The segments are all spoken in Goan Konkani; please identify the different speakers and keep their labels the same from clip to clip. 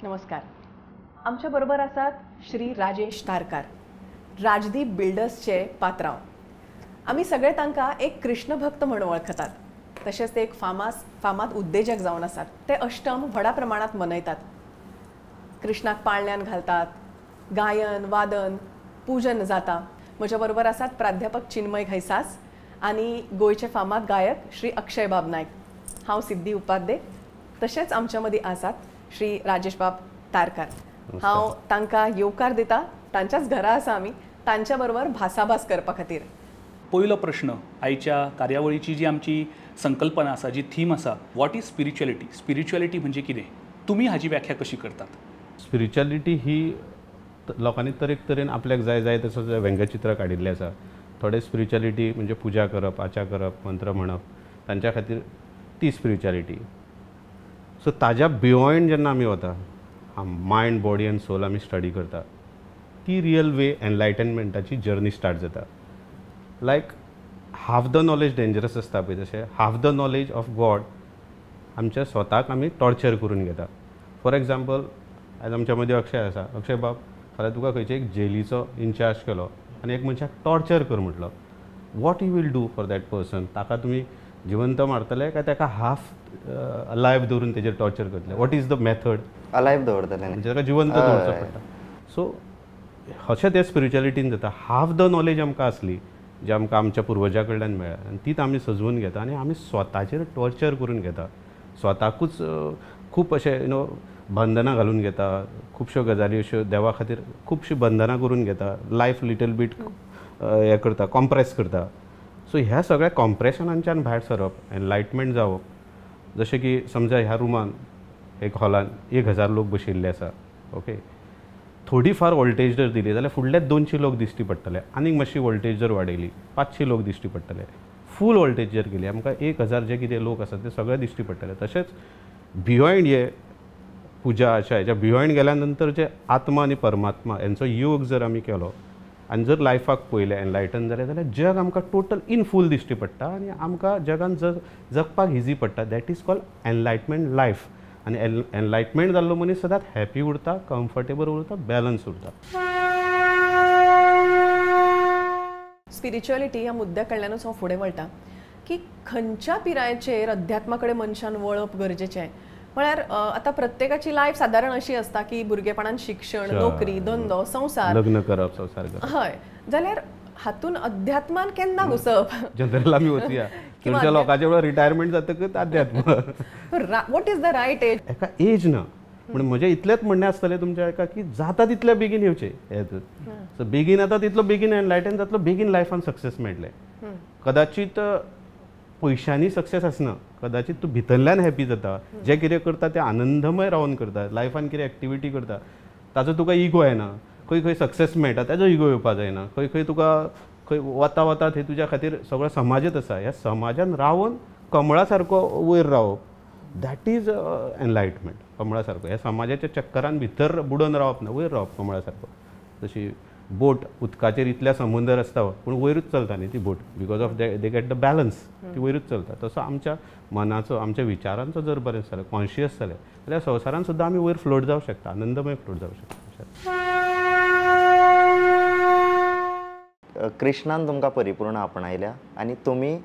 Speaker 1: नमस्कार. आमच्या बरोबर आसात श्री राजेश तारकार, राजदीप बिल्डर्सचे पात्रांव. आमी सगळे तांकां एक कृष्ण भक्त म्हणून वळखतात, तशेंच ते एक फामाद उद्देजक जावन आसात. ते अष्टम व्हडा प्रमाणांत मनयतात, कृष्णाक पाळण्यान घालतात, गायन वादन पूजन जाता. म्हज्या बरोबर आसात प्राध्यापक चिन्मय घैसास आनी गोंयचे फामाद गायक श्री अक्षय बाब नायक. हांव सिद्धी उपाध्ये. तशेंच आमच्या मदीं आसात श्री राजेश बाब तारकार. हांव तांकां येवकार दिता. तांच्याच घरा आसा आमी, तांच्या बरोबर भासाभास करपा खातीर.
Speaker 2: पयलो प्रश्न, आयच्या कार्यावळीची जी आमची संकल्पना आसा, जी थीम आसा, what is spirituality? Spirituality म्हणजे कितें? तुमी हाजी व्याख्या कशी करतात?
Speaker 3: स्पिरिच्युअलिटी ही लोकांनी तरेक तरेन आपल्याक जाय जाय तसो व्यंगचित्र काडिल्लें आसा. थोडे स्पिरिच्युअलिटी म्हणजे पुजा करप, आचार करप, मंत्र म्हणप, तांच्या खातीर ती स्पिरिच्युअलिटी. सो ताज्या बियोंड जेन्ना आमी वता, मायंड, बॉडी आनी सोल आमी स्टडी करता, ती रियल वे एनलायटनमेंटाची जर्नी स्टार्ट जाता. Like half the knowledge dangerous आसता पळय, तशें half the knowledge of God आमच्या स्वताक आमी टॉर्चर करून घेता. फॉर एग्जाम्पल, आयज आमच्या मदीं अक्षय आसा. अक्षय बाब, फाल्यां तुका खंयचे एक जेलीचो इन्चार्ज केलो आनी एक मनशाक टॉर्चर कर म्हटलो, what you will do for that person? ताका तुमी जिवंत मारतले काय ताका हाफ अलायव दवरून तेजेर टॉर्चर करतले? What is the method?
Speaker 4: Alive दवरतले,
Speaker 3: म्हणजे ताका जिवंत दवरचो पडटा. सो अशें तें स्पिरिच्युअलिटीन जाता. हाफ the knowledge आमकां आसली जी आमकां आमच्या पुर्वजा कडल्यान मेळ्ळ्या आनी तीच आमी सजवून घेता आनी आमी स्वताचेर टॉर्चर करून घेता. स्वताकूच खूब अशें you know बंधनां घालून घेता, खुबश्यो गजाली अश्यो देवा खातीर खुबशीं बंधनां करून घेता, लायफ लिटल बीट हें करता, कॉम्प्रेस करता. सो ह्या सगळ्या कॉम्प्रेशनांच्यान भायर सरप, एनलायटमेंट जावप. जशें की समजा ह्या रुमान, एक हॉलान 1000 लोक बशिल्ले आसा, ओके, थोडी फार वोल्टेज जर दिली जाल्यार फुडले 200 लोक दिश्टी पडटले, आनीक मातशी वोल्टेज जर वाडयली 500 लोक दिश्टी पडटले, फूल वोल्टेज जर केली आमकां 1000 जे कितें लोक आसात ते सगळे दिश्टी पडटले. तशेंच बियोंड हे पुजा अशा हेच्या बियोंड गेल्या नंतर जे आत्मा आनी परमात्मा हेंचो योग जर आमी केलो आनी जर लायफाक पळयलें, एनलायटन जालें जाल्यार जग आमकां टोटल इन फूल दिश्टी पडटा आनी आमकां जगान जगपाक इजी पडटा. That is called enlightenment life. आनी एनलायटमेंट जाल्लो मनीस सदांच हॅपी उरता, कम्फर्टेबल उरता, बॅलन्स उरता.
Speaker 1: स्पिरिच्युअलिटी ह्या मुद्द्या कडल्यानूच हांव फुडें वळटा की खंयच्या पिरायेचेर अध्यात्मा कडेन मनशान वळप गरजेचें. म्हळ्यार आतां प्रत्येकाची लायफ सादारण अशी आसता की भुरगेपणान शिक्षण, नोकरी, धंदो, संवसार,
Speaker 3: लग्न करप, संवसार करप.
Speaker 1: हय, जाल्यार हातून अध्यात्मान केन्ना घुसप?
Speaker 3: जनरल आमी वचया, चडशा लोकांचे वेळार रिटायरमेंट जातकच अध्यात्म.
Speaker 1: What is the right age?
Speaker 3: एका एज ना, पूण म्हजें इतलेंच म्हणणें आसतलें तुमच्या एका की जाता तितल्या बेगीन येवचें हेतून. सो बेगीन येता तितलो बेगीन एनलायटन जातलो, बेगीन लायफान सक्सेस मेळटलें. कदाचीत पयशांनी सक्सेस आसना, कदाचीत तूं भितरल्यान हॅपी जाता, जें कितें करता तें आनंदमय रावन करता, लायफान कितें एक्टिविटी करता ताचो तुका इगो येना, खंय खंय सक्सेस मेळटा ताजो इगो येवपा जायना, खंय खंय तुका खंय वता वता थंय तुज्या खातीर सगळो समाजच आसा, ह्या समाजान रावन कमळा सारको वयर रावप, that is enlightenment. कमळा सारको ह्या समाजाच्या चक्करान भितर बुडोवन रावप ना, वयर रावप कमळा सारको. जशी बोट उदकाचेर इतल्या समुंदर आसता पूण वयरूच चलता न्ही ती boat, because of they get the balance, ती वयरूच चलता. तसो आमच्या मनाचो, आमच्या विचारांचो जर बरें जालें, कॉन्शियस जालें जाल्यार संवसारान सुद्दां आमी वयर फ्लोट जावंक शकता, आनंदमय फ्लोट जावंक शकता.
Speaker 4: कृष्णान तुमकां परिपूर्ण आपणायल्या आनी तुमी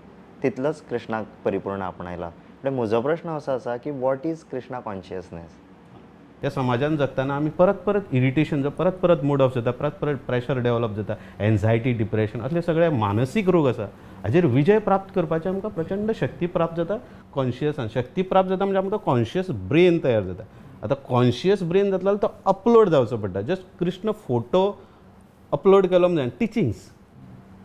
Speaker 4: तितलोच कृष्णाक परिपूर्ण आपणायला. म्हणजे म्हजो प्रश्न असो आसा की what is Krishna consciousness?
Speaker 3: त्या समाजान जगताना आमी परत परत इरिटेशन, परत परत मूड ऑफ जाता, परत परत प्रेशर डेवलप जाता, एन्झायटी, डिप्रेशन असले सगळे मानसीक रोग आसा. हाजेर विजय प्राप्त करपाची आमकां प्रचंड शक्ती प्राप्त जाता कॉन्शियसान. शक्ती प्राप्त जाता म्हणजे आमकां कॉन्शियस ब्रेन तयार जाता. आतां कॉन्शियस ब्रेन जातलो जाल्यार तो अपलोड जावचो पडटा. जस्ट कृष्ण फोटो अपलोड केलो म्हणजे टिचिंग्स,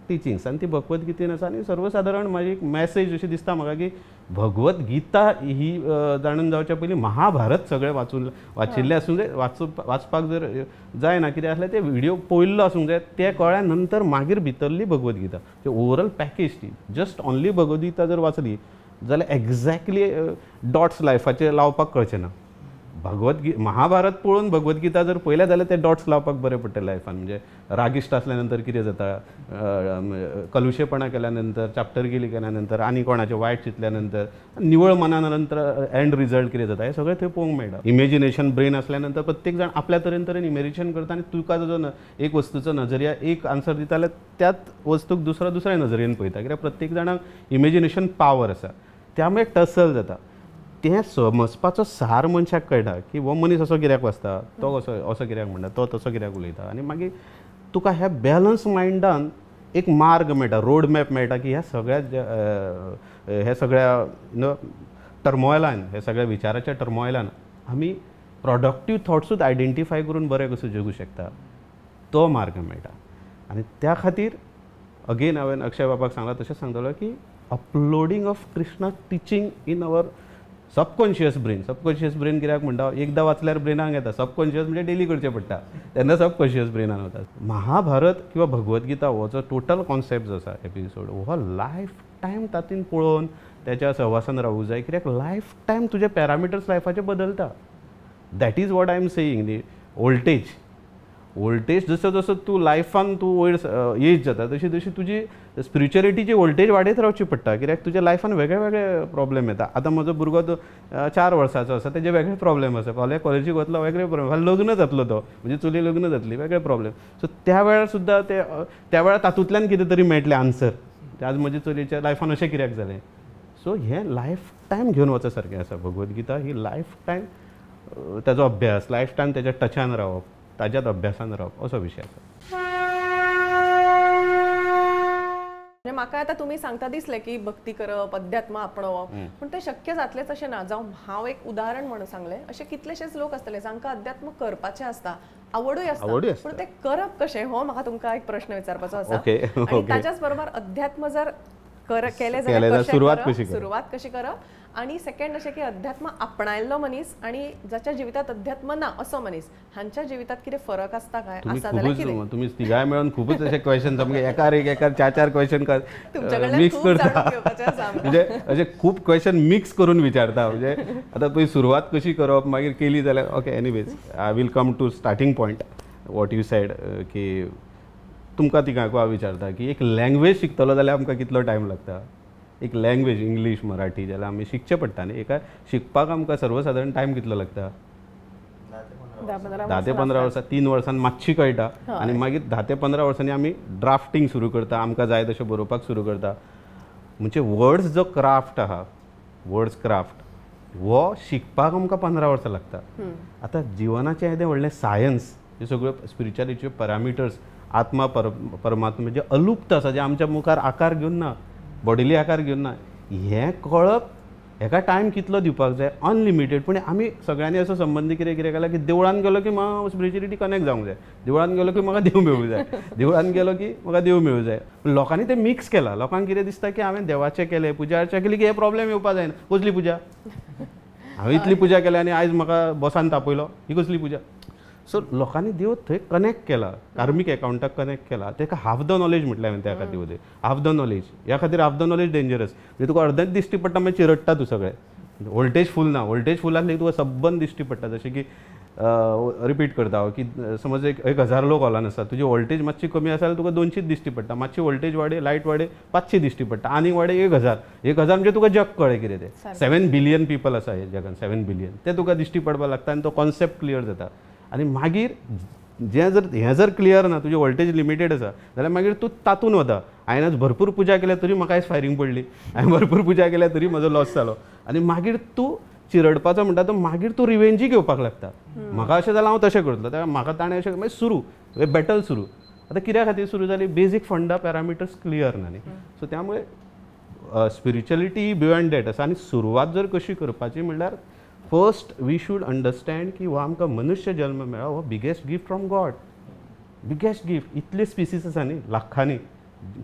Speaker 3: टिचिंग्स आनी ती भगवत गीतेन आसा. आनी सर्वसादारण म्हाजी एक मॅसेज अशी दिसता म्हाका की भगवत गीता ही जाणून जावच्या पयलीं महाभारत सगळें वाचिल्लें आसूंक जाय. वाचपाक जर जायना कितें आसलें ते व्हिडियो पळयल्लो आसूंक जाय, ते कळ्ळ्या नंतर मागीर भितरली भगवत गीता ती ओवरऑल पॅकेज ती जस्ट ऑनली भगवत गीता जर वाचली जाल्यार एग्जॅक्टली डॉट्स लायफाचे लावपाक कळचें ना. भगवद्गीता महाभारत पळोवन भगवद्गीता जर पळयल्या जाल्यार ते डॉट्स लावपाक बरें पडटा लायफान. म्हणजे रागिश्ट आसल्या नंतर कितें जाता, कलुशेपणा केल्या नंतर, चाप्टरगिरी केल्या नंतर, आनी कोणाचें वायट चिंतल्या नंतर, निवळ मना नंतर एंड रिजल्ट कितें जाता हें सगळें थंय पळोवंक मेळटा. इमेजिनेशन ब्रेन आसल्या नंतर प्रत्येक जाण आपल्या तरेन तरेन इमेजिनेशन करता आनी तुका जो एक वस्तूचो नजरिया एक आन्सर दिता जाल्यार त्याच वस्तूक दुसरो दुसऱ्या नजरेन पळयता, कित्याक प्रत्येक जाणांक इमेजिनेशन पावर आसा. त्यामुळे टसल जाता. तें समजपाचो सार मनशाक कळटा की हो मनीस असो कित्याक वाचता, तो असो असो कित्याक म्हणटा, तो तसो कित्याक उलयता. आनी मागीर तुका ह्या बॅलन्स मायंडान एक मार्ग मेळटा, रोड मॅप मेळटा की ह्या सगळ्या ह्या सगळ्या नो टर्मॉयलान, ह्या सगळ्या विचाराच्या टर्मॉयलान आमी प्रोडक्टीव थॉट्सूच आयडेंटिफाय करून बरें कसो जगूं शकता तो मार्ग मेळटा. आनी त्या खातीर अगेन हांवें अक्षय बाबाक सांगलां तशेंच सांगतलो की uploading of Krishna teaching in our subconscious brain. Subconscious brain कित्याक म्हणटा, एकदां वाचल्यार ब्रेनाक येता. सबकॉन्शियस म्हणजे डेली करचें पडटा तेन्ना सबकॉन्शियस ब्रेनान वता. महाभारत किंवा भगवद्गीता हो जो टोटल कॉन्सेप्ट जो आसा एपिसोड हो लायफ टायम तातूंत पळोवन त्याच्या सहवासान रावूंक जाय, कित्याक लायफ टायम तुजे पॅरामिटर्स लायफाचे बदलता. That is what I am saying न्ही. वोल्टेज वोल्टेज जसो जसो तूं लायफान तूं वयर एज जाता तशी तशी तुजी स्पिरिच्युअलिटीची वोल्टेज वाडयत रावची पडटा, कित्याक तुज्या लायफान वेगळे वेगळे प्रॉब्लेम येता. आतां म्हजो भुरगो तो 4 वर्सांचो आसा, तेजे वेगळे प्रॉब्लेम आसा, फाल्यां कॉलेजीक वतलो वेगळे प्रॉब्लेम, फाल्यां लग्न जातलो तो, म्हणजे चली लग्न जातली वेगळे प्रॉब्लेम. सो त्या वेळार सुद्दां ते त्या वेळार तातूंतल्यान कितें तरी मेळटलें आन्सर, आज म्हज्या चलयेच्या लायफान अशें कित्याक जालें. सो हें लायफ टायम घेवन वचो सारकें आसा. भगवद्गीता ही लायफ टायम ताजो अभ्यास, लायफ टायम तेज्या टचान रावप, ताज्याच अभ्यासान रावप असो विशय आसा.
Speaker 1: म्हणजे म्हाका आतां तुमी सांगता दिसलें की भक्ती करप, अध्यात्म आपणोवप, पूण तें शक्य जातलेंच अशें ना. जावं हांव एक उदाहरण म्हणून सांगलें, अशे कितलेशेच लोक आसतले जांकां अध्यात्म करपाचें आसता, आवडूय आसता, पूण तें करप कशें हो म्हाका तुमकां एक प्रश्न विचारपाचो आसा. आनी ताच्याच बरोबर अध्यात्म जर केलें जाल्यार सुरवात कशी करप, आनी सेकंड अशें की अध्यात्म आपणायल्लो मनीस आनी जाच्या जिवितांत अध्यात्म ना असो मनीस हांच्या जिवितांत कितें फरक आसता काय? आसा जाल्यार कितें?
Speaker 3: तुमी तिगांय मेळून खुबूच अशे क्वेश्चन सामके एकार एक एकार 4-4 क्वेश्चन मिक्स करता, म्हणजे अशे खूब क्वेश्चन मिक्स करून विचारता. म्हणजे आतां तुवें सुरवात कशी करप, मागीर केली जाल्यार okay. Anyways I will come to starting point what you said की तुमकां तिगांक हांव विचारता की एक लँग्वेज शिकतलो जाल्यार आमकां कितलो टायम लागता? एक लँग्वेज इंग्लीश मराठी जाल्यार आमी शिकचें पडटा न्ही, एका शिकपाक आमकां सर्वसादारण टायम कितलो लागता? 10 ते 15 वर्सां, 3 वर्सां मातशी कळटा आनी मागीर 10 ते 15 वर्सांनी आमी ड्राफ्टींग सुरू करता, आमकां जाय तशें बरोवपाक सुरू करता. म्हणजे वर्ड्स जो क्राफ्ट आहा, वर्ड्स क्राफ्ट हो शिकपाक आमकां 15 वर्सां लागता. आतां जिवनाचें येदें व्हडलें सायन्स, ह्यो सगळ्यो स्पिरिच्युअलिटीच्यो पॅरामिटर्स, आत्मा परमात्मा म्हणजे अलुप्त आसा, जे आमच्या मुखार आकार घेवन ना, बॉडीली आकार घेवन ना, हें कळप हेका टायम कितलो दिवपाक जाय? अनलिमिटेड. पूण आमी सगळ्यांनी असो संबंदी कितें कितें केला की देवळान गेलो की म्हाका स्पिरिच्युअलिटी कनेक्ट जावंक जाय, देवळान गेलो की म्हाका देव मेळूंक जाय, देवळान गेलो की म्हाका देव मेळूंक जाय. लोकांनी तें मिक्स केलां. लोकांक कितें दिसता की हांवें देवाचें केलें, पुजा अर्चा केली की हे प्रॉब्लेम येवपा जायना. कसली पुजा? हांवें इतली पुजा केल्या आनी आयज म्हाका बॉसान तापयलो, ही कसली पुजा? सो लोकांनी देव थंय कनेक्ट केला, कार्मीक एकावंटाक कनेक्ट केला. ताका हाफ the knowledge म्हटलें हांवें त्या खातीर वयर, हाफ the knowledge. ह्या खातीर हाफ the knowledge dangerous. म्हणजे तुका अर्देंच दिश्टी पडटा, मागीर चिरडटा तूं सगळें. वोल्टेज फूल ना, वोल्टेज फूल आसलें की तुका सबंद दिश्टी पडटा. जशें की रिपीट करता हांव की समज 1000 लोक हॉलान आसा, तुजी वोल्टेज मातशी कमी आसा जाल्यार तुका 200 दिश्टी पडटा, मातशी वोल्टेज वाडय, लायट वाडय 500 दिश्टी पडटा, आनी वाडय 1000. 1000 म्हणजे तुका जग कळ्ळें कितें तें. 7 बिलियन पीपल आसा ह्या जगान, 7 बिलियन ते तुका दिश्टी पडपाक लागता आनी तो कॉन्सेप्ट क्लियर जाता. आनी मागीर जें जर हें जर क्लियर ना, तुजी वोल्टेज लिमिटेड आसा जाल्यार मागीर तूं तातूंत वता. हांवें आज भरपूर पुजा केल्या तरी म्हाका आयज फायरींग पडली, हांवें भरपूर पुजा केल्या तरी म्हजो लॉस जालो, आनी मागीर तूं चिरडपाचो म्हणटा तो मागीर तूं रिवेंजी घेवपाक लागता. म्हाका अशें जालां हांव तशें करतलो, त्या म्हाका ताणें अशें मागीर सुरू बॅटल सुरू. आतां कित्या खातीर सुरू जाली? बेजीक फंडा पॅरामिटर्स क्लियर ना न्ही. सो त्यामुळे स्पिरिच्युअलिटी बियॉन्ड that आसा. आनी सुरवात जर कशी करपाची म्हणल्यार फर्स्ट we should understand की हो आमकां मनुष्य जल्म मेळ्ळो हो biggest gift from God, biggest gift. इतले स्पिसीस आसा न्ही, लाखांनी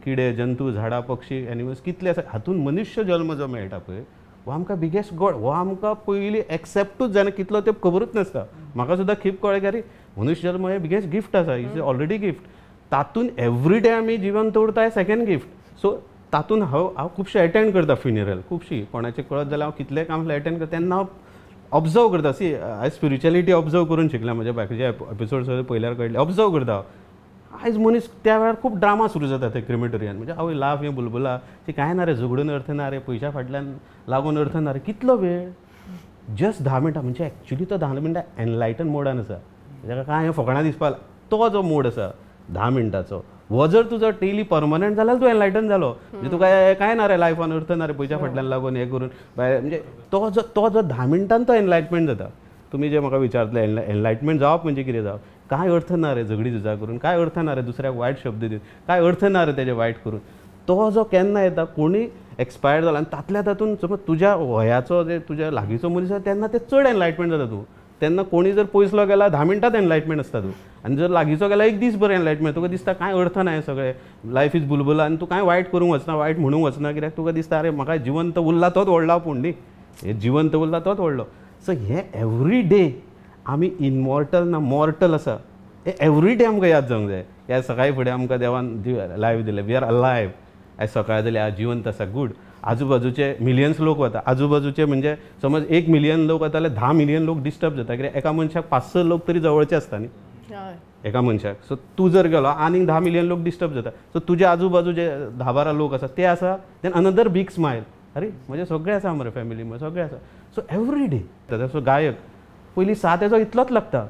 Speaker 3: किडे, जंतू, झाडां, पक्षी, एनिमल्स कितले आसा, हातूंत मनुष्य जल्म जो मेळटा पळय हो आमकां बिगेस्ट गॉड. हो आमकां पयलीं एक्सेप्टूच जायना, कितलो ते खबरूच नासता. म्हाका सुद्दां खूब कळ्ळें की अरे मनुष्य जल्म हें बिगेस्ट गिफ्ट आसा, is already gift. तातूंत एवरी डे आमी जिवंत उरता हें सेकेंड गिफ्ट. सो तातूंत हांव खुबशें एटेंड करता फ्युनरल, खुबशीं कोणाचें कळत जाल्यार हांव कितलें काम एटेंड करता तेन्ना हांव ऑब्जर्व करता. सी हांवें स्पिरिच्युअलिटी ऑब्जर्व करून शिकला, म्हज्या बाकीचे एपिसोड सगळे पयल्यार कळटले. ऑब्जर्व करता आयज मनीस त्या वेळार खूब ड्रामा सुरू जाता ते क्रिमेटोरियान, म्हणजे आवय लाफ हें बुलबुला ती कांय ना रे, झगडून अर्थ ना रे, पयशा फाटल्यान लागून अर्थ ना रे, कितलो वेळ जस्ट 10 मिनटां, म्हणजे एक्चुली तो 10 मिनटां एनलायटन मोडान आसा, ताका कांय फकाणां दिसपाक तो जो मोड आसा 10 मिनटाचो हो जर तुजो डेली परमनंट जाल्यार तूं एनलायटन जालो, म्हणजे तुका कांय ना रे लायफान अर्थ ना रे, पयशा फाटल्यान लागून हें करून म्हणजे तो जो 10 मिनटान तो एनलायटमेंट जाता. तुमी जे म्हाका विचारतले एनलायटमेंट जावप म्हणजे कितें जावप, कांय अर्थ ना रे झगडी झुजा करून, कांय अर्थ ना रे दुसऱ्याक वायट शब्द दिवन, कांय अर्थ ना रे तेजे वायट करून, तो जो केन्ना येता कोणी एक्सपायर जाला आनी तातल्या तातूंत समज तुज्या वयाचो जे तुज्या लागींचो मनीस आसा तेन्ना ते चड एनलायटमेंट जाता तूं. तेन्ना कोणी जर पयसलो गेला 10 मिनटांत एनलायटमेंट आसता तूं, आनी जर लागींचो गेला एक दीस बरें एनलायटमेंट, तुका दिसता कांय अर्थ ना हें सगळें, लायफ is बुलबुला आनी तूं कांय वायट करूंक वचना, वायट म्हणूंक वचना, कित्याक तुका दिसता अरे म्हाका जिवंत उरला तोच व्हडलो आपूण न्ही, हे जिवंत उरला तोच व्हडलो. सो हे एवरी डे आमी इनमॉर्टल ना मॉर्टल आसा, हे एवरी डे आमकां याद जावंक जाय. ह्या सकाळी फुडें आमकां देवान लायव दिलें, we are alive, आयज सकाळ जाली आज जिवंत आसा, गूड. आजूबाजूचे मिलियन्स लोक वता, आजूबाजूचे म्हणजे समज 1 मिलियन लोक वता जाल्यार 10 मिलियन लोक डिस्टर्ब जाता, कित्याक एका मनशाक 5-6 लोक तरी जवळचे आसता न्ही एका मनशाक. सो तूं जर गेलो आनीक 10 मिलियन लोक डिस्टर्ब जाता. सो तुज्या आजूबाजू जे 10-12 लोक आसा ते आसा, then another big smile, अरे म्हजे सगळे आसा मरे फॅमिली म्हजे सगळे आसा. So every day. सो गायक पयलीं सा तेजो इतलोच लागता,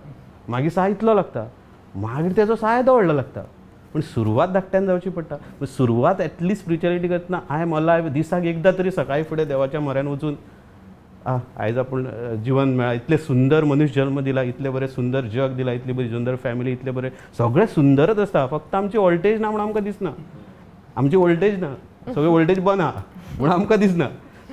Speaker 3: मागीर सा इतलो लागता, मागीर तेजो सा येदो व्हडलो लागता, पूण सुरवात धाकट्यान जावची पडटा. सुरवात एटलिस्ट स्पिरिच्युअलिटी करतना I am alive, दिसाक एकदां तरी सकाळी फुडें देवाच्या म्हऱ्यान वचून आ आयज आपूण जिवन मेळ्ळा, इतलें सुंदर मनीस जल्म दिला, इतलें बरें सुंदर जग दिला, इतली बरी सुंदर फॅमिली, इतलें बरें सगळें सुंदरच आसता, फक्त आमची वोल्टेज ना म्हूण आमकां दिसना, आमची वोल्टेज ना, सगळें वोल्टेज बंद आहा म्हूण आमकां दिसना,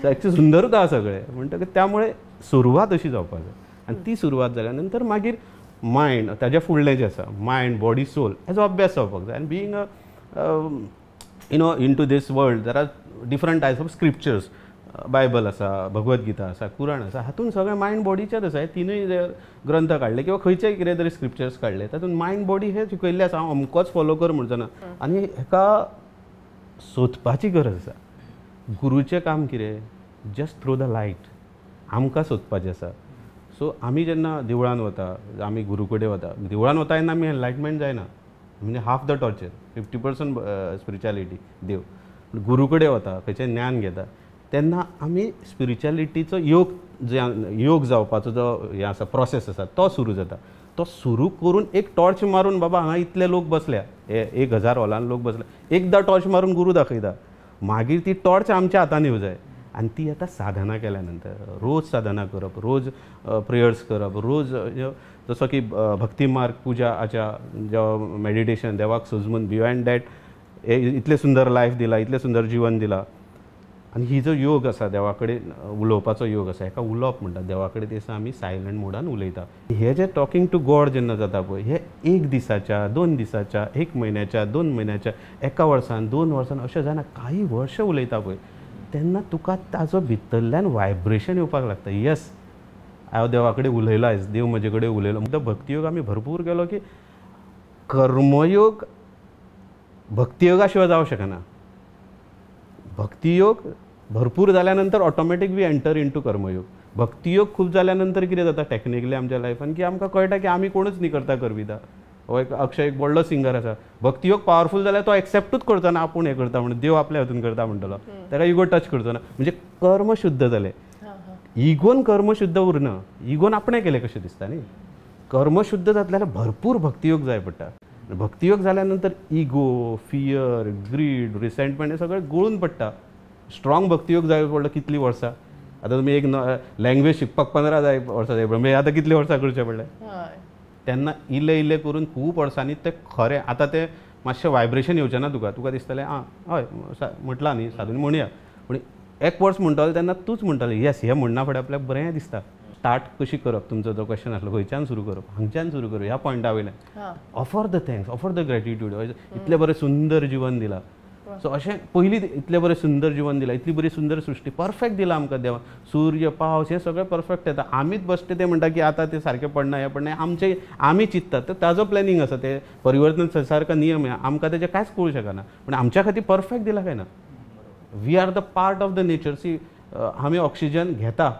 Speaker 3: एक्चुअली सुंदरूच आहा सगळें. म्हणटकीर त्यामुळे सुरवात अशी जावपाक जाय आनी ती सुरवात जाल्या नंतर मागीर मायंड ताज्या फुडलें जें आसा मायंड बॉडी सोल हेजो अभ्यास जावपाक जाय. आनी being you know into this world there are different types of scriptures, Bible आसा, भगवद गीता आसा, कुराण आसा, हातूंत सगळें मायंड बॉडीचेच आसा. हे तिनूय ग्रंथ काडले किंवा खंयचेय कितें तरी स्क्रिप्चर्स काडले तातूंत मायंड बॉडी हे शिकयल्लें आसा, हांव अमकोच फॉलो कर म्हणचो ना. आनी हेका सोदपाची गरज आसा. गुरूचें काम कितें, जस्ट थ्रो the light, आमकां सोदपाचें आसा. सो आमी जेन्ना देवळान वता, आमी गुरू कडेन वता, देवळान वता तेन्ना आमी एनलायटमेंट जायना, म्हणजे हाफ the torture, 50% spirituality देव. गुरू कडेन वता, खंयचें ज्ञान घेता तेन्ना आमी स्पिरिच्युअलिटीचो योग योग जावपाचो जो हें आसा प्रोसेस आसा तो सुरू जाता. तो सुरू करून एक टॉर्च मारून बाबा हांगा इतले लोक बसल्या, 1000 हॉलान लोक बसल्या, एकदां टॉर्च मारून गुरू दाखयता, मागीर ती टॉर्च आमच्या हातान येवं जाय. आनी ती आतां साधना केल्या नंतर, रोज साधना करप, रोज प्रेयर्स करप, रोज जसो की भक्ती मार्ग पुजा आच्या जो मेडिटेशन देवाक सजमून बियॉन्ड that इतलें सुंदर लायफ दिला, इतलें सुंदर जिवन दिला. आनी ही जो योग आसा देवा कडेन उलोवपाचो योग आसा, हेका उलोवप म्हणटा. देवा कडेन दिसा आमी सायलंट मोडान उलयता. हे जे टॉकिंग टू गॉड जेन्ना जाता पळय, हे एक दिसाच्या, 2 दिसाच्या, 1 म्हयन्याच्या, 2 म्हयन्याच्या, 1 वर्सान, 2 वर्सान अशें जायना, काही वर्ष उलयता पळय तेन्ना तुका ताजो भितरल्यान वायब्रेशन येवपाक लागता. येस, हांव देवा कडेन उलयलो आयज, देव म्हजे कडेन उलयलो. भक्तियोग आमी भरपूर केलो की कर्मयोग भक्तियोगा शिवाय जावंक शकना. भक्तियोग भरपूर जाल्या नंतर ऑटोमॅटीक we enter into कर्मयोग. भक्तियोग खूब जाल्या नंतर कितें जाता टॅक्निकली आमच्या लायफान की आमकां कळटा की आमी कोणूच न्ही करता करविता. हो एक अक्षय एक व्हडलो सिंगर आसा, भक्तियोग पावरफूल जाल्यार तो एक्सेप्टूच करचो ना आपूण हें करता म्हणून, देव आपल्या हातून करता म्हणटलो, ताका इगो टच करचो ना. म्हणजे कर्म शुद्ध जालें, इगोन कर्म शुद्ध उरना, इगोन आपणें केलें कशें दिसता न्ही. कर्म शुद्ध जातलें जाल्यार भरपूर भक्तियोग जाय पडटा. भक्तियोग जाल्या नंतर इगो, फियर, ग्रीड, रिसेंटमेंट हे सगळें गळून पडटा. स्ट्रॉंग भक्तियोग जाय पडलो कितलीं वर्सां, आतां तुमी एक लँग्वेज शिकपाक 15 जाय वर्सां जाय पडलें, आतां कितलीं वर्सां करचें पडलें. तेन्ना इल्लें इल्लें करून खूब वर्सांनी तें खरें आतां तें मातशें वायब्रेशन येवचें ना तुका, तुका दिसतलें आं हय म्हटलां न्ही साधून म्हणया, पूण एक वर्स म्हणटलो तेन्ना तूंच म्हणटलें येस हें म्हणना फुडें आपल्याक बरें दिसता. स्टार्ट कशी करप, तुमचो जो क्वेश्चन आसलो खंयच्यान सुरू करप, हांगच्यान सुरू करप, ह्या पॉयंटा वयल्यान offer the thanks, offer the gratitude, इतलें बरें सुंदर जिवन दिलां. सो अशें पयलीं इतलें बरें सुंदर जिवन दिलां, इतली बरी सुंदर सृश्टी परफेक्ट दिला आमकां देवान, सूर्य पावस हें सगळें परफेक्ट येता. आमीच बसते ते म्हणटा की आतां तें सारकें पडना, हें पडना, आमचें आमी चिंततात तर ताजो प्लॅनिंग आसा, तें परिवर्तन संवसार नियम आहे, आमकां तेजें कांयच कळूं शकना, पूण आमच्या खातीर परफेक्ट दिलां काय ना. We are the part of the nature. See, आमी ऑक्सिजन घेता,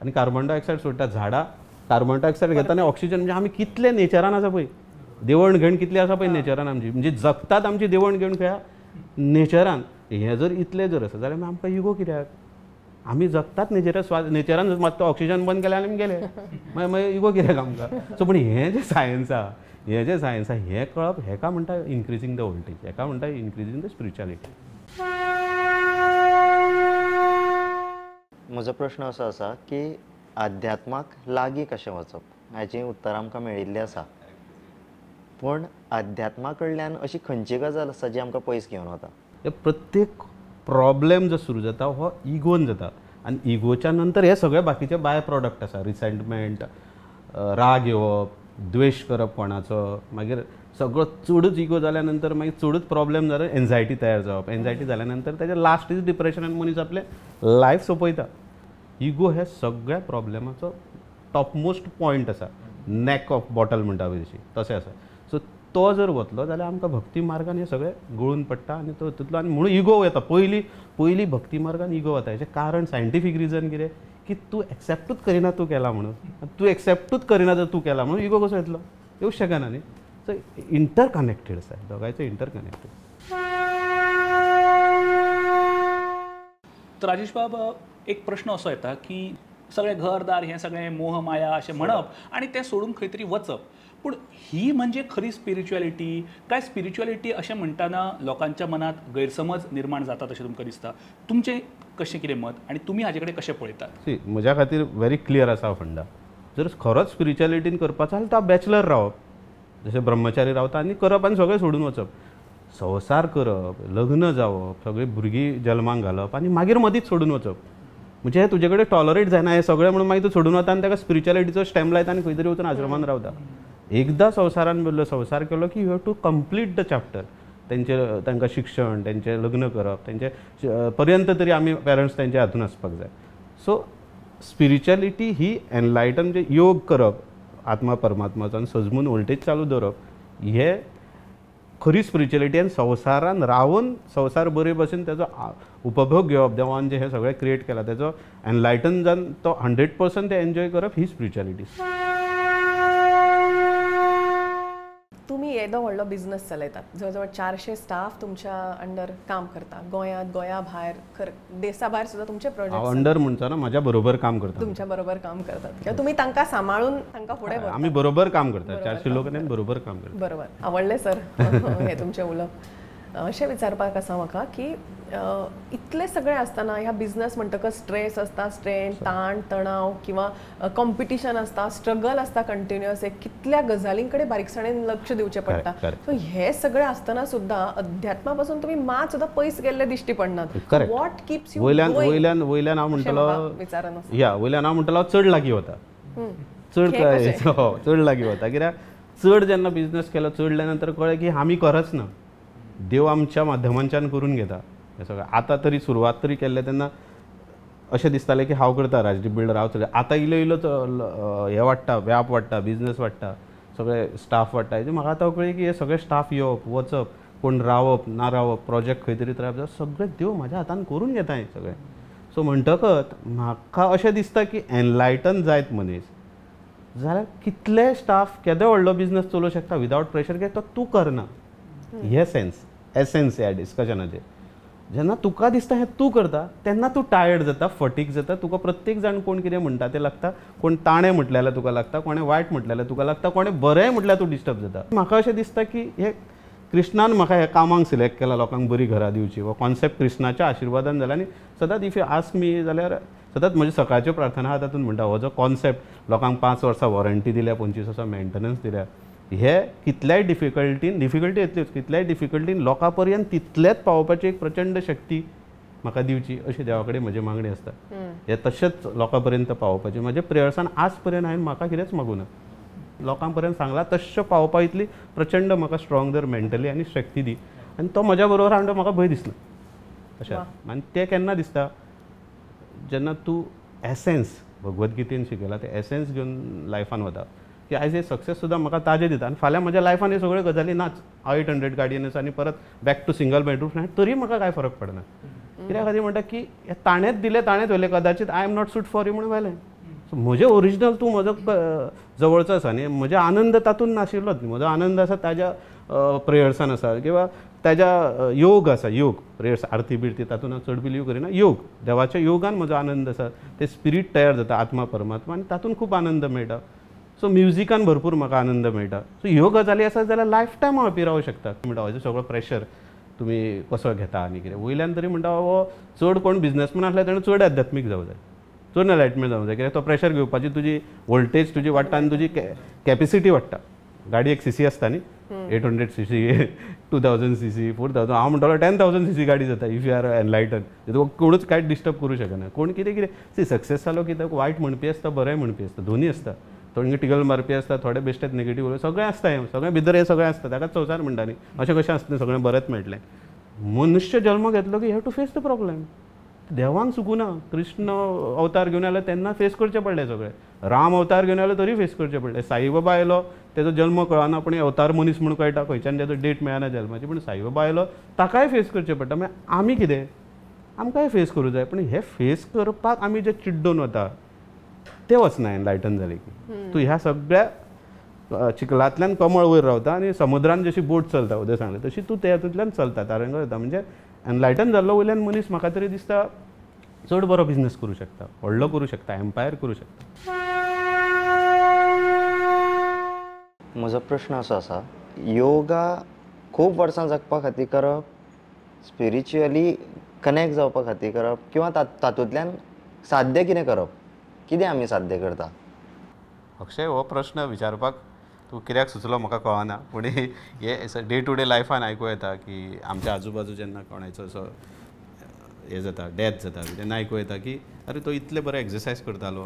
Speaker 3: आनी कार्बन डायऑक्सायड सोडटा. झाडां कार्बन डायऑक्सायड घेता आनी ऑक्सिजन. म्हणजे आमी कितले नेचरान आसा पळय, देवण घेण कितली आसा पळय नेचरान आमची, म्हणजे जगतात आमची देवण घेण खंय नेचरान. हें जर इतलें जर आसा जाल्यार आमकां इगो कित्याक? आमी जगतात नेचरा स्वास, नेचरान मात ऑक्सिजन बंद केलें आनी आमी गेले, मागीर मागीर इगो कित्याक आमकां? सो पूण हें जें सायन्स आसा, हें जें सायन्स आसा हें कळप, हेका म्हणटा इन्क्रिजींग the voltage, हेका म्हणटा इन्क्रिजींग the spirituality.
Speaker 4: म्हजो प्रश्न असो आसा की अध्यात्माक लागीं कशें वचप हाची उत्तरां आमकां मेळिल्ली आसा, पूण अध्यात्मा कडल्यान अशी खंयची गजाल आसा जी आमकां पयस घेवन वता?
Speaker 3: प्रत्येक प्रॉब्लेम जो सुरू जाता हो इगोन जाता आनी इगोच्या नंतर हे सगळे बाकीचे बाय प्रोडक्ट आसा. रिसेंटमेंट, राग येवप, द्वेश करप कोणाचो, मागीर सगळो चडूच इगो जाल्या नंतर मागीर चडूच प्रॉब्लेम जालो, एन्जायटी तयार जावप, एन्जायटी जाल्या नंतर ताजें लास्ट is depression आनी मनीस आपलें लायफ सोंपयता. इगो हे सगळ्या प्रॉब्लेमाचो टॉपमोस्ट पॉयंट आसा, नॅक ऑफ बॉटल म्हणटा पळय तशी, तशें आसा. सो तो जर वतलो जाल्यार आमकां भक्ती मार्गान हें सगळें गळून पडटा आनी तो तितलो, आनी म्हणून इगो येता. पयलीं पयलीं भक्ती मार्गान इगो वता. हेचें कारण सायंटिफीक रिजन कितें की तूं एक्सेप्टूच करिना तूं केला म्हणून, तूं एक्सेप्टूच करिना जर तूं केला म्हणून इगो कसो येतलो? येवंक शकना न्ही. सो इंटरकनेक्टेड आसा दोगांयचो, इंटरकनेक्टेड.
Speaker 2: तर राजेश बाब, एक प्रश्न असो येता की सगळें घरदार हें सगळें मोह माया अशें म्हणप आनी तें सोडून खंय तरी वचप, पूण ही म्हणजे खरी स्पिरिच्युअलिटी काय? स्पिरिच्युअलिटी अशें म्हणटाना लोकांच्या मनांत गैरसमज निर्माण जातात अशें तुमकां दिसता? तुमचें कशें कितें मत आनी तुमी हाजे कडेन कशें पळयतात?
Speaker 3: सी, म्हज्या खातीर व्हेरी क्लियर आसा फंडा. जर खरोच स्पिरिच्युअलिटीन करपाचो जाल्यार तो बॅचलर रावप, जशें ब्रह्मचारी रावता आनी करप आनी सगळें सोडून वचप, संवसार करप, लग्न जावप, सगळीं भुरगीं जल्माक घालप आनी मागीर मदींच सोडून वचप, म्हणजे हें तुजे कडेन टॉलरेट जायना हें सगळें म्हणून मागीर तूं सोडून वता आनी ताका स्पिरिच्युअलिटीचो स्टॅम्प लायता आनी खंय तरी वचून आश्रमान रावता. एकदां संवसारान बरलो, संवसार केलो की you have to complete the chapter. तेंचे तांकां शिक्षण, तेंचें लग्न करप, तेंचे पर्यंत तरी आमी पेरंट्स तेंच्या हातून आसपाक जाय. सो स्पिरिच्युअलिटी ही एनलायटन, म्हणजे योग करप आत्मा परमात्माचो आनी सजमून वोल्टेज चालू दवरप, हे खरी स्पिरिच्युअलिटी. आनी संवसारान रावन संवसार बरे भशेन तेजो उपभोग घेवप, देवान जें हें सगळें क्रिएट केलां तेजो एनलायटन जावन तो 100% ते एन्जॉय करप, ही स्पिरिच्युअलिटी.
Speaker 1: तुमी येदो व्हडलो बिजनस चलयतात, जवळ जवळ 400 स्टाफ तुमच्या अंडर काम करता, गोंयांत, गोंया भायर, देसा भायर सुद्दां तुमचे प्रोजेक्ट.
Speaker 3: अंडर म्हणचो ना, म्हज्या बरोबर काम करतात,
Speaker 1: तुमच्या बरोबर काम करतात किंवा तुमी तांकां सांबाळून तांकां फुडें व्हरतात.
Speaker 3: आमी बरोबर काम करतात, 400 लोक बरोबर काम करतात.
Speaker 1: बरोबर, आवडलें सर हें तुमचें उलोवप. अशें विचारपाक आसा म्हाका की इतलें सगळें आसतना ह्या बिजनस म्हणटकच स्ट्रेस आसता, स्ट्रेन, ताण तणाव किंवा कॉम्पिटिशन आसता, स्ट्रगल आसता कंटिन्युअस, एक कितल्या गजालीं कडेन बारीकसाणेन लक्ष दिवचें पडटा. सो हें सगळें आसतना सुद्दां अध्यात्मा पासून तुमी मात सुद्दां पयस गेल्ले दिश्टी पडनात. What keeps you
Speaker 3: वयल्यान वयल्यान वयल्यान हांव म्हणटलो, या वयल्यान हांव म्हणटलो चड लागीं वता, चड चड लागीं वता. कित्याक चड जेन्ना बिजनस केलो, चडल्या नंतर कळ्ळें की आमी करच ना, देव आमच्या माध्यमांच्यान करून घेता हें सगळें. आतां तरी सुरवात तरी केल्लें तेन्ना अशें दिसतालें की हांव करता राजदीप बिल्डर, हांव चलयता. आतां इलो इलो हें वाडटा, व्याप वाडटा, बिजनस वाडटा, सगळे स्टाफ वाडटा. हेजें म्हाका आतां कळ्ळें की हे सगळे स्टाफ येवप वचप, कोण रावप ना रावप, प्रोजेक्ट खंय तरी त्रास जावप, सगळें देव म्हाज्या हातान करून घेता हें सगळें. सो म्हणटकच म्हाका अशें दिसता की एनलायटन जायत मनीस जाल्यार कितले स्टाफ, केदो व्हडलो बिजनस चलोवंक शकता विदावट प्रेशर, कित्याक तो तूं करना. हे सेन्स, एसेन्स ह्या डिस्कशनाचें. जेन्ना तुका दिसता हें तूं करता तेन्ना तूं टायर्ड जाता, फटीक जाता, तुका प्रत्येक जाण कोण कितें म्हणटा तें लागता, कोण ताणें म्हटलें जाल्यार तुका लागता, कोणें वायट म्हटलें जाल्यार तुका लागता, कोणें बरें म्हटल्यार तूं डिस्टर्ब जाता. म्हाका अशें दिसता की हे कृष्णान म्हाका ह्या कामाक सिलेक्ट केला, लोकांक बरी घरां दिवची, हो कॉन्सेप्ट कृष्णाच्या आशिर्वादान जाला. आनी सदांच if you ask मी जाल्यार सदांच म्हजी सकाळच्यो प्रार्थना आहा तातूंत म्हणटा हो जो कॉन्सेप्ट लोकांक 5 वर्सां वॉरंटी दिल्या, 25 वर्सां मेंटेनन्स दिल्या, हे कितल्याय डिफिकल्टीन, डिफिकल्टी येतल्योच, कितल्याय डिफिकल्टीन लोकां पर्यंत तितलेंच पावोवपाची एक प्रचंड शक्ती म्हाका दिवची अशी देवा कडेन म्हजी मागणी आसता. हे तशेंच लोकां पर्यंत पावोवपाचें म्हजें प्रेयर्सान आज पर्यंत हांवें म्हाका कितेंच मागूना, लोकां पर्यंत सांगलां तश्शें पावोवपा इतली प्रचंड म्हाका स्ट्रॉंग जर मेंटली आनी शक्ती दी. आनी तो म्हज्या बरोबर आहा म्हणटा म्हाका भंय दिसना अशें. आनी तें केन्ना दिसता जेन्ना तूं एसेन्स भगवद्गीतेन शिकयला तें एसेन्स घेवन लायफान वता की आयज हे सक्सेस सुद्दां म्हाका ताजें दिता आनी फाल्यां म्हज्या लायफान हे सगळ्यो गजाली नाच, 800 गाडयेन आसा आनी परत back to single bedroom flat, तरी म्हाका कांय फरक पडना. कित्या खातीर म्हणटा की ताणेंच दिलें, ताणेंच व्हेलें, कदाचित I am not suit for you म्हणून व्हेलें. सो म्हजें ओरिजिनल तूं म्हजो जवळचो आसा न्ही, म्हजो आनंद तातूंत नाशिल्लोच. म्हजो आनंद आसा ताज्या प्रेयर्सान आसा किंवा ताज्या योग आसा, योग प्रेयर्स आरती बिरती तातूंत हांव चड बिलीव करिना. योग देवाच्या योगान म्हजो आनंद आसा, ते स्पिरीट तयार जाता आत्मा परमात्मा आनी तातूंत खूब आनंद मेळटा. सो म्युजिकान भरपूर म्हाका आनंद मेळटा. सो ह्यो गजाली आसा जाल्यार लायफ टायम हांव हॅपी रावूंक शकता. म्हणटा हो सगळो प्रेशर तुमी कसो घेता आनी कितें वयल्यान तरी म्हणटा हो चड कोण बिजनसमॅन आसल्यार ताणें चड आध्यात्मीक जावं जाय, चड एनलायटमेंट जावं जाय, कित्याक तो प्रेशर घेवपाची तुजी वोल्टेज तुजी वाडटा आनी तुजी कॅपेसिटी वाडटा. गाडी एक सीसी आसता न्ही, 800 सीसी, 2000 सीसी, 4000, हांव म्हणटलो 10,000 सीसी गाडी जाता if you are enlighten. तुका कोणूच कांयच डिस्टर्ब करूं शकना. कोण कितें कितें सी सक्सेस जालो की ताका वायट म्हणपी आसता, बरें म्हणपी आसता, दोनूय आसता. थोडे टिकल मारपी आसता, थोडे बेश्टेच नेगेटीव, सगळें आसता, हें सगळें भितर हें सगळें आसता. ताकाच संवसार म्हणटा न्ही. अशें कशें आसता सगळें बरेंच मेळटलें. मनुष्य जल्म घेतलो की you have to face the problem. देवांक चुकूना, कृष्ण अवतार घेवन आयलो तेन्ना फेस करचें पडलें सगळें, राम अवतार घेवन आयलो तरी फेस करचें पडलें, साईबाबा आयलो तेजो जल्म कळना पूण अवतार मनीस म्हूण कळटा, खंयच्यान तेजो डेट मेळना जल्माची, पूण साईबाबा आयलो ताकाय फेस करचें पडटा. मागीर आमी कितें, आमकांय फेस करूं जाय. पूण हे फेस करपाक आमी जे चिड्डून वता ते वचना एनलायटन जाले की. तूं ह्या सगळ्या चिखलांतल्यान कमळ वयर रावता आनी समुद्रान जशी बोट चलता उदय सांगलें तशी तूं तातूंतल्यान चलता, तारंग जाता. म्हणजे एनलायटन जाल्लो वयल्यान मनीस म्हाका तरी दिसता चड बरो बिजनस करूं शकता, व्हडलो करूं शकता, एम्पायर करूं शकता.
Speaker 4: म्हजो प्रश्न असो आसा, योगा खूब वर्सां जगपा खातीर करप, स्पिरिच्युअली कनेक्ट जावपा खातीर करप, किंवा तातूंतल्यान साध्य कितें करप, कितें आमी साध्य करता?
Speaker 3: अक्षय, हो प्रश्न विचारपाक तूं कित्याक सुचलो म्हाका कळना, पूण हे डे टू डे लायफान आयकूं येता की आमच्या आजूबाजू जेन्ना कोणाचो असो हें जाता, डेथ जाता, तेन्ना आयकूं येता की अरे तो इतले बरें एक्सरसायज करतालो,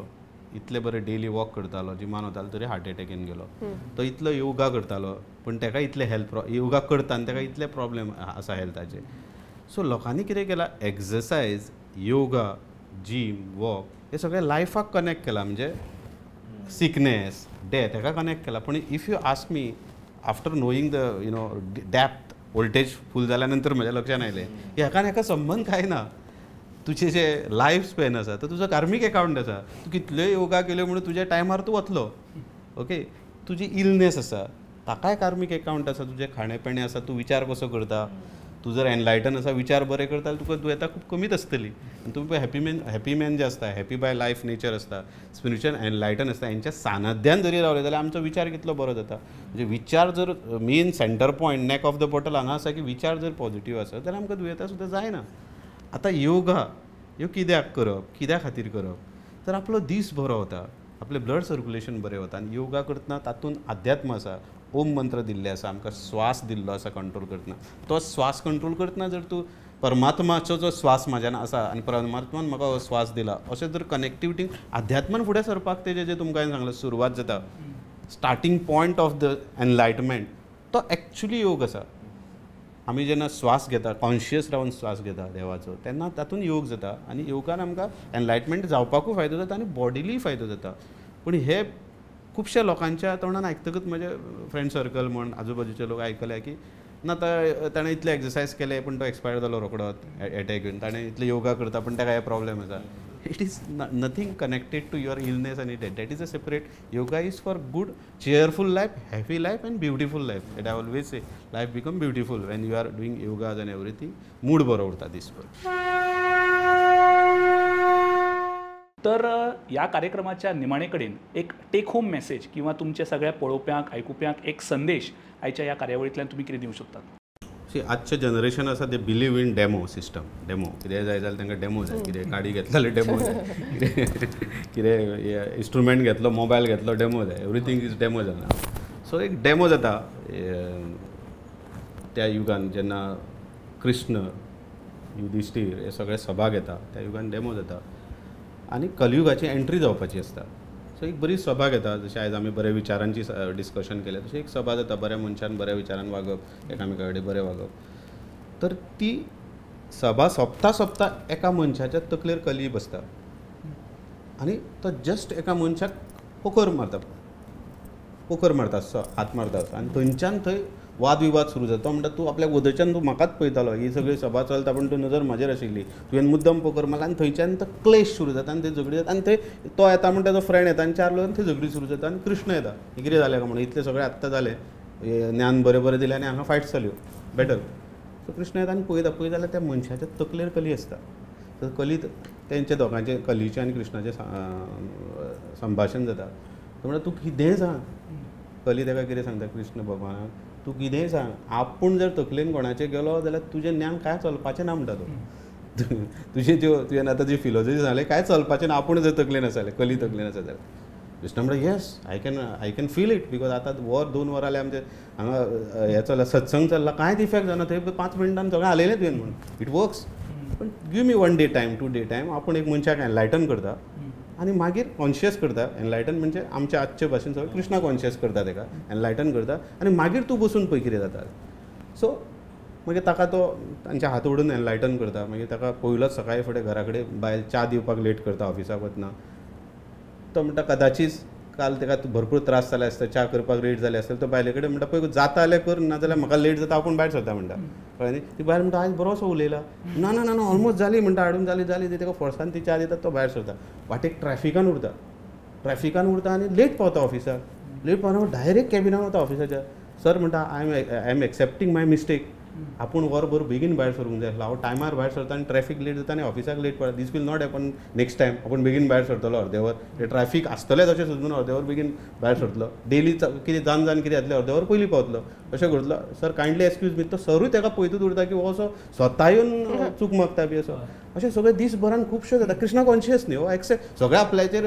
Speaker 3: इतले बरें डेली वॉक करतालो, जिमान वतालो, तरी हार्ट एटॅकीन गेलो. तो इतलो योगा करतालो पूण ताका इतले हेल्थ योगा करता आनी ताका इतले प्रॉब्लेम आसा हेल्थाचे. सो लोकांनी कितें केलां, एक्सरसायज, योगा, जीम, वॉक हे सगळें लायफाक कनेक्ट केलां, म्हणजे सिकनेस, डेथ हेका कनेक्ट केला. पूण if you ask me after knowing the you know depth, voltage full जाल्या नंतर म्हज्या लक्षांत आयलें की हेका आनी हेका संबंद कांय ना. तुजें जे लायफ स्पॅन आसा तो तुजो कार्मीक एकावंट आसा, तूं कितल्योय योगा केल्यो म्हणून तुज्या टायमार तूं वतलो. ओके, तुजी इलनेस आसा ताकाय कार्मीक एकावंट आसा, तुजें खाणें पिणें आसा, तूं विचार कसो करता, तूं जर एनलायटन आसा, विचार बरे करता, तुका दुयेंतां खूब कमीच आसतलीं. आनी तुमी हॅपी मॅन जे आसता, हॅपी बाय लायफ नेचर आसता, स्पिरिच्युअल एनलायटन आसता, हेंच्या सानध्यान जरी रावले जाल्यार आमचो विचार कितलो बरो जाता. म्हणजे विचार जर main centre point, neck of the bottle हांगा आसा की विचार जर पॉझिटीव आसत जाल्यार आमकां दुयेंतां सुद्दां जायना. आतां योगा ह्यो कित्याक करप, कित्या खातीर करप, तर आपलो दीस बरो वता, आपलें ब्लड सर्क्युलेशन बरें वता. आनी योगा करतना तातूंत अध्यात्म आसा, ओम मंत्र दिल्ले आसा, आमकां श्वास दिल्लो आसा कंट्रोल करतना. तो श्वास कंट्रोल करतना जर तूं परमात्माचो जो श्वास म्हाज्यान आसा आनी परमात्मान म्हाका हो श्वास दिला अशें जर कनेक्टिविटी अध्यात्मान फुडें सरपाक तेजें जें तुमकां हांवें सांगलें सुरवात जाता, starting point of the enlightenment, तो एक्चुली योग आसा. आमी जेन्ना श्वास घेता, कॉन्शियस रावन श्वास घेता देवाचो, तेन्ना तातूंत योग जाता आनी योगान आमकां एनलायटमेंट जावपाकूय फायदो जाता आनी बॉडीलीय फायदो जाता. पूण हे खुबश्या लोकांच्या तोंडान आयकतकच म्हजे फ्रेंड सर्कल म्हण आजूबाजूचे लोक आयकले की ना ताणें इतले एक्सरसायज केले पूण तो एक्सपायर जालो रोकडोच एटॅक येवन, ताणें इतले योगा करता पूण ताका हे प्रॉब्लेम आसा. It is nothing connected to your illness आनी that, that is a separate. Yoga is for good cheerful life, happy life and beautiful life. That I always say, life become beautiful when you are doing yogas and everything. Mood बरो उरता दीसभर.
Speaker 2: तर ह्या कार्यक्रमाच्या निमाणे कडेन एक टेक होम मेसेज किंवा तुमच्या सगळ्या पळोवप्यांक आयकुप्यांक एक संदेश आयच्या ह्या कार्यावळींतल्यान तुमी कितें दिवंक शकतात?
Speaker 3: सी, आजचें जनरेशन आसा ते believe in demo system. Demo कितें जाय जाल्यार तांकां डेमो जाय, कितें गाडी घेतली जाल्यार डेमो जाय, कितें इंस्ट्रुमेंट घेतलो, मोबायल घेतलो, डेमो जाय, एवरीथींग is demo जाला. सो एक डेमो जाता त्या युगान जेन्ना कृष्ण, युधिष्ठीर हे सगळे सभा घेता त्या युगान डेमो जाता आनी कलयुगाची एंट्री जावपाची आसता. सो एक बरी सभा घेता, जशें आयज आमी बऱ्या विचारांची डिस्कशन केलें तशें एक सभा जाता, बऱ्या मनशान बऱ्या विचारान वागप, एकामेका कडेन बरें वागप. तर ती सभा सोंपता सोंपता एका मनशाच्या तकलेर कली बसता आनी तो जस्ट एका मनशाक पोकर मारता, पोकर मारता, हात मारता आनी थंयच्यान थंय वादविवाद सुरू जाता. तो म्हणटा तूं आपल्या गोदच्यान तूं म्हाकाच पळयतालो, ही सगळी सभा चलता पण तूं नजर म्हाजेर आशिल्ली, तुवें मुद्दम पोकर मारला. आनी थंयच्यान तो क्लेश सुरू जाता आनी ते झगडी जाता आनी थंय तो येता म्हणटा तो फ्रेंड येता आनी चार लोक थंय झगडी सुरू जाता आनी कृष्ण येता, हें कितें जालें काय म्हणून इतलें सगळें आत्तां जालें, ज्ञान बरें बरें दिलें आनी हांगा फायट जाल्यो बॅटल. सो कृष्ण येता आनी पळयता, पळयता जाल्यार त्या मनशाच्या तकलेर कली आसता. तर कली तेंच्या दोगांचें कलीचें आनी कृष्णाचें संभाशण जाता. तो म्हणटा तूं कितेंय सांग, कली ताका कितें सांगता कृष्ण भगवानाक, तूं कितेंय सांग, आपूण जर तकलेन कोणाचें गेलो जाल्यार तुजें ज्ञान कांय चलपाचें ना म्हणटा तो. तुजें ज्यो तुवें आतां जी फिलोसॉफी सांगलें कांय चलपाचें ना आपूण जर तकलेन आसा जाल्यार, कली तकलेन आसा जाल्यार. कृष्ण म्हणटा yes I can feel it because आतां वर 2 वरां जालें आमचें हांगा हें चल्ला सत्संग चल्ला, कांयच इफेक्ट जायना, थंय 5 मिनटान सगळें हालयलें तुवें म्हणून, it works. पण give me 1 day time 2 day time. आपूण एक मनशाक एनलायटन करता आनी मागीर कॉन्शियस करता. एनलायटन म्हणजे आमच्या आजचे भाशेन सगळें कृष्णा कॉन्शियस करता ताका, एनलायटन करता आनी मागीर तूं बसून पळय कितें जाता. सो मागीर ताका तो तांच्या हात ओडून एनलायटन करता. मागीर ताका पयलोच सकाळी फुडें घरा कडेन बायल च्या दिवपाक लेट करता ऑफिसाक वतना. तो म्हणटा कदाचीत काल ताका भरपूर त्रास जाले आसता, च्या करपाक लेट जाले आसतले. तो बायले कडेन म्हणटा पळय जाता जाल्यार कर, ना जाल्यार म्हाका लेट जाता आपूण भायर सरता म्हणटा. कळ्ळें न्ही. ती बायल म्हणटा आयज बरोसो उलयला, ना ना ना ऑलमोस्ट जाली म्हणटा, हाडून जाली जाली. ती ताका फोर्सान ती च्या दिता, तो भायर सरता. वाटेक ट्रॅफिकान उरता, ट्रॅफिकान उरता आनी लेट पावता ऑफिसाक. लेट पावना डायरेक्ट कॅबिनान वता ऑफिसाच्या. सर म्हणटा I am accepting my mistake. आपूण वरभर बेगीन भायर सरूंक जाय आसलो, हांव टायमार भायर सरता आनी ट्रॅफीक लेट जाता आनी ऑफिसाक लेट पडटा. This will not happen next time. आपूण बेगीन भायर सरतलो अर्देवर, ट्रॅफीक आसतलें तशें समजून अर्देवर बेगीन भायर सरतलो, डेली कितें जान जान कितें जातलें अर्देवर पयलीं पावतलो अशें करतलो. Sir kindly excuse me. तो सरूय ताका पळयतूच उरता की हो असो स्वता येवन चूक मागता बी असो. अशें सगळें दीसभरान खुबशें जाता. कृष्णा कॉन्शियस न्ही हो, एक्सेप्ट सगळें आपल्याचेर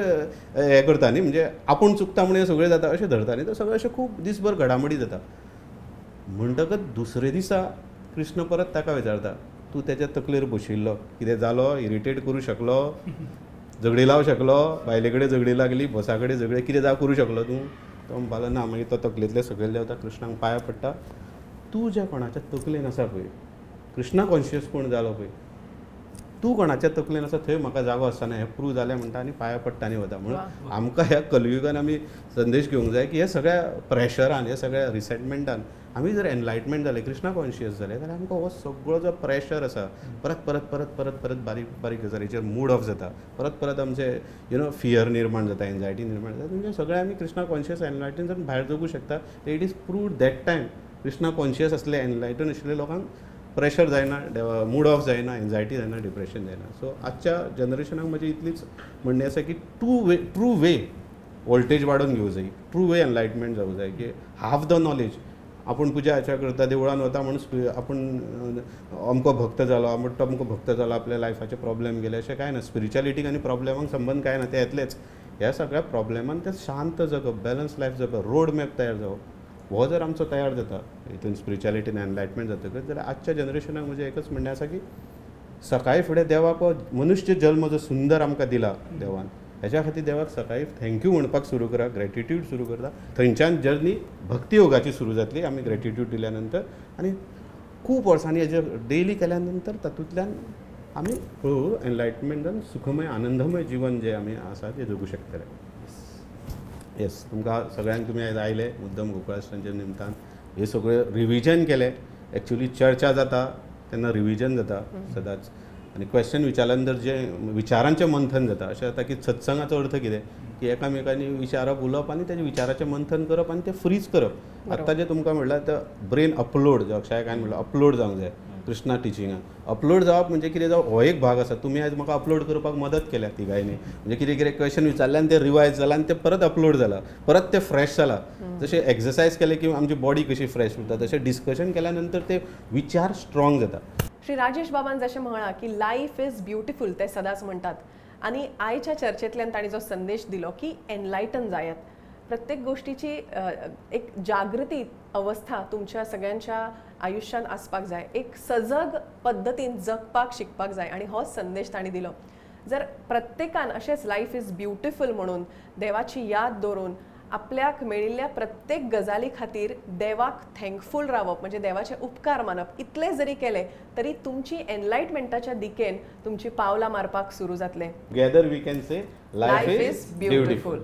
Speaker 3: हें करता न्ही, म्हणजे आपूण चुकता म्हणून हें सगळें जाता अशें धरता न्ही. तर सगळें अशें खूब दीसभर घडामोडी जाता. म्हणटकच दुसरे दिसा कृष्ण परत ताका विचारता, तूं तेच्या तकलेर बशिल्लो, कितें जालो, इरिटेट करूं शकलो, झगडी लावं शकलो, बायले कडेन झगडी लागली, बॉसा कडेन झगडे, कितें जावं करूं शकलो तूं? तो म्हणपालो ना. मागीर तो तकलेंतले सकयल देंवता, कृष्णाक पांयां पडटा. तूं ज्या कोणाच्या तकलेन आसा पळय, कृष्णा कॉन्शियस कोण जालो पळय, तूं कोणाच्या तकलेन आसा थंय म्हाका जागो आसतना हें प्रूव जालें म्हणटा आनी पांयां पडटा आनी वता. म्हणून आमकां ह्या कलयुगान आमी संदेश घेवंक जाय की ह्या सगळ्या प्रेशरान, ह्या सगळ्या रिसेंटमेंटान आमी जर एनलायटमेंट जाले, कृष्णा कॉन्शियस जाले जाल्यार आमकां हो सगळो जो प्रेशर आसा परत परत परत परत परत बारीक बारीक गजालीचेर मूड ऑफ जाता, परत परत आमचे you know fear निर्माण जाता, एन्जायटी निर्माण जाता. म्हणजे सगळें आमी कृष्णा कॉन्शियस एनलायटन जावन भायर जगूं शकता. It is prove that time Krishna conscious आसले, एनलायटन आशिल्ले लोकांक प्रेशर जायना, मूड ऑफ जायना, एन्जायटी जायना, डिप्रेशन जायना. सो आजच्या जनरेशनाक म्हजी इतलीच म्हणणें आसा की ट्रू वे वोल्टेज वाडोवन घेवंक जाय, ट्रू वे एनलायटमेंट जावंक जाय की हाफ the knowledge. आपूण पुजा आचार करता, देवळान वता म्हणून आपूण अमको भक्त जालो, आपूण तमको भक्त जालो, आपल्या लायफाचे प्रॉब्लेम गेले अशें कांय ना. स्पिरिच्युअलिटीक आनी प्रॉब्लेमांक संबंद कांय ना, ते येतलेच. ह्या सगळ्या प्रॉब्लेमान ते शांत जगप, बॅलन्स लायफ जगप, रोड मॅप तयार जावप, हो जर आमचो तयार जाता हितून स्पिरिच्युअलिटीन एनलायटमेंट जातकच जाल्यार आजच्या जनरेशनाक म्हजें एकच म्हणणें आसा की सकाळी फुडें देवाक हो मनुष्य जल्म जो सुंदर आमकां दिला देवान, हेच्या खातीर देवाक सकाळी thank you म्हणपाक सुरू करा, ग्रेटिट्यूड सुरू करता. थंयच्यान जर्नी भक्ती योगाची सुरू जातली आमी ग्रेटिट्यूड दिल्या नंतर. आनी खूब वर्सांनी हेजे डेली केल्या नंतर तातूंतल्यान आमी हळूहळू एनलायटमेंट जावन सुखमय आनंदमय जिवन जें आमी आसा तें जगूं शकतले. येस, तुमकां सगळ्यांक तुमी आयज आयले मुद्दम गोकुळाष्टमीच्या निमतान हे सगळें रिविजन केलें. एक्चुअली चर्चा जाता तेन्ना रिविजन जाता सदांच, आनी क्वेश्चन विचारल्या नंतर जें विचारांचें मंथन जाता. अशें जाता की सत्संगाचो अर्थ कितें की एकामेकांनी विचारप, उलोवप आनी तेजें विचाराचें मंथन करप आनी तें फ्रीज करप. आतां जें तुमकां म्हणल्यार तें ब्रेन अपलोड, जे अक्षय म्हणल्यार अपलोड जावंक जाय कृष्णा टिचिंगान. अपलोड जावप म्हणजे कितें जावप, हो एक भाग आसा. तुमी आयज म्हाका अपलोड करपाक मदत केल्या तिगांयनी, म्हणजे कितें कितें क्वेश्चन विचारलें आनी तें रिवायज जालां आनी तें परत अपलोड जालां, परत तें फ्रेश जालां. जशें एक्सरसायज केलें की आमची बॉडी कशी फ्रेश उरता, तशें डिस्कशन केल्या नंतर ते विचार स्ट्रॉंग जाता.
Speaker 1: श्री राजेश बाबान जशें म्हळां की लायफ is beautiful ते सदांच म्हणटात, आनी आयच्या चर्चेंतल्यान तांणी जो संदेश दिलो की एनलायटन जायात, प्रत्येक गोष्टीची एक जागृती अवस्था तुमच्या सगळ्यांच्या आयुष्यात आसपाक जाय, एक सजग पद्दतीन जगपाक शिकपाक जाय, आनी हो संदेश तांणी दिलो. जर प्रत्येकान अशेंच लायफ is beautiful म्हणून देवाची याद दवरून आपल्याक मेळिल्ल्या प्रत्येक गजाली खातीर देवाक थँकफूल रावप, म्हणजे देवाचे उपकार मानप, इतले जरी केले तरी तुमची एनलायटमेंटाच्या दिकेन तुमची पावलां मारपाक सुरू जातले.
Speaker 3: Together we can say life is beautiful.